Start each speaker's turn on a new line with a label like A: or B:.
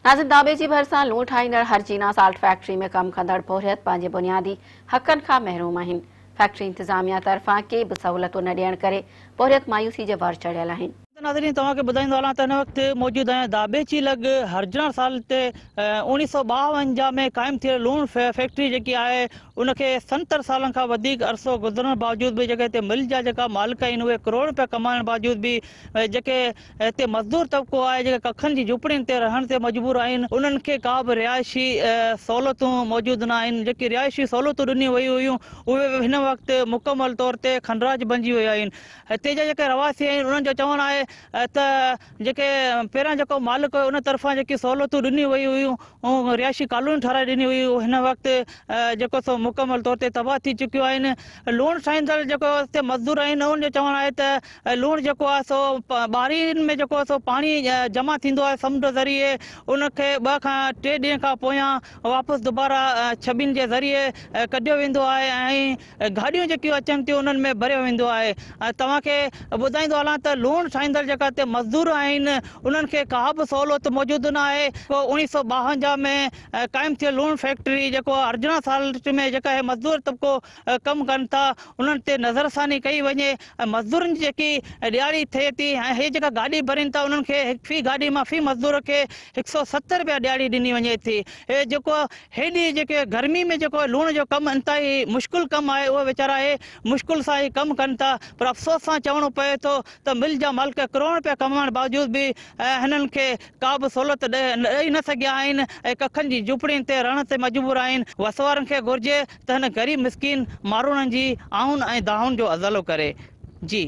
A: ناظم داٻي جي ڀرسان لوڻ ٺاهيندڙ هرجينا سالٽ فيڪٽري ۾ ڪم ڪندڙ پورهيت پنهنجي بنيادي حقن کان محروم آهن. فيڪٽري انتظاميا طرفان ڪي به سهولتون نه ڏيڻ ڪري پورهيت مايوسي جي ور چڙهيل آهن.
B: ناظرين توهان کي ٻڌائيندو هلان ته هن وقت موجود آهيان داٻيچي لڳ هرجنا سالٽ تي 1952 ۾ قائم ٿيل لوڻ فيڪٽري جيڪي آهي ان کي 70 سالن کان وڌيڪ عرصو گذرڻ باوجود به جيڪي هتي مل جا جيڪا مالڪ آهن اهي ڪروڙ رپيا ڪمائڻ باوجود به جيڪي هتي مزدور طبقو آهي جيڪي ڪکن جي جهوپڙين تي رهڻ تي مجبور آهن انهن کي ڪا به رهائشي سهولتون موجود نه آهن جيڪي رهائشي سهولتون ڏنيون ويون هيون اهي به هن وقت مڪمل طور تي کنڊرات بنجي ويون آهن. هتي جا جيڪي رهواسي آهن انهن جو چوڻ آهي ته جيڪي پهريان جيڪو مالڪ هيو ان طرفان جيڪي سهولتون ڏنيون ويون هيون رهائشي ڪالونيون ٺهرائي ڏنيون ويون هن وقت جيڪو سو مڪمل طور تي تباهه ٿي چڪيون آهن لوڻ ٺاهيندڙ جيڪو هتي مزدور آهن انهن جو چوڻ آهي ته لوڻ جيڪو آهي سو ٻارين ۾ جيڪو سو پاڻي جمع ٿيندو آهي سمنڊ ذريعي ان کي 2 کان 3 ڏينهن کان پويان واپس دوباره ڇٻين جي ذريعي ڪڍيو ويندو آهي ۽ گاڏيون جيڪيون اچن ٿيون انهن ۾ ڀريو ويندو آهي ۽ توهان کي ٻڌائيندو هلان ته لوڻ ٺاهيندڙ جيڪا هتي مزدور آهن انهن کي ڪا به سهولت موجود نه آهي. 1952 ۾ قائم ٿيل لوڻ فيڪٽري جيڪو ارجنا سالٽ ۾ جيڪا هي مزدور طبقو ڪم ڪن ٿا انهن تي نظرثاني ڪئي وڃي ۽ مزدورن جي جيڪي ڏهاڙي ٿئي ٿي ۽ هي جيڪا گاڏي ڀرين ٿا انهن کي في گاڏي مان في مزدور کي 170 رپيا ڏهاڙي ڏني وڃي ٿي هي جيڪو هيڏي جيڪي گرمي ۾ جيڪو لوڻ جو ڪم انتهائي مشڪل ڪم آهي اهي ويچارا هي مشڪل سان هي ڪم ڪن ٿا پر افسوس سان چوڻو پوي ٿو ته مل جا مالڪ ڪروڙن رپيا ڪمائڻ باوجود به هنن کي ڪا به سهولت ڏئي نه سگهيا آهن ۽ ڪکن جي جهوپڙين تي رهڻ تي مجبور آهن وس وارن کي گهرجي ته هن غريب مسڪين ماروئڙن جي آهن ۽ دانهن جو ازالو ڪري جي.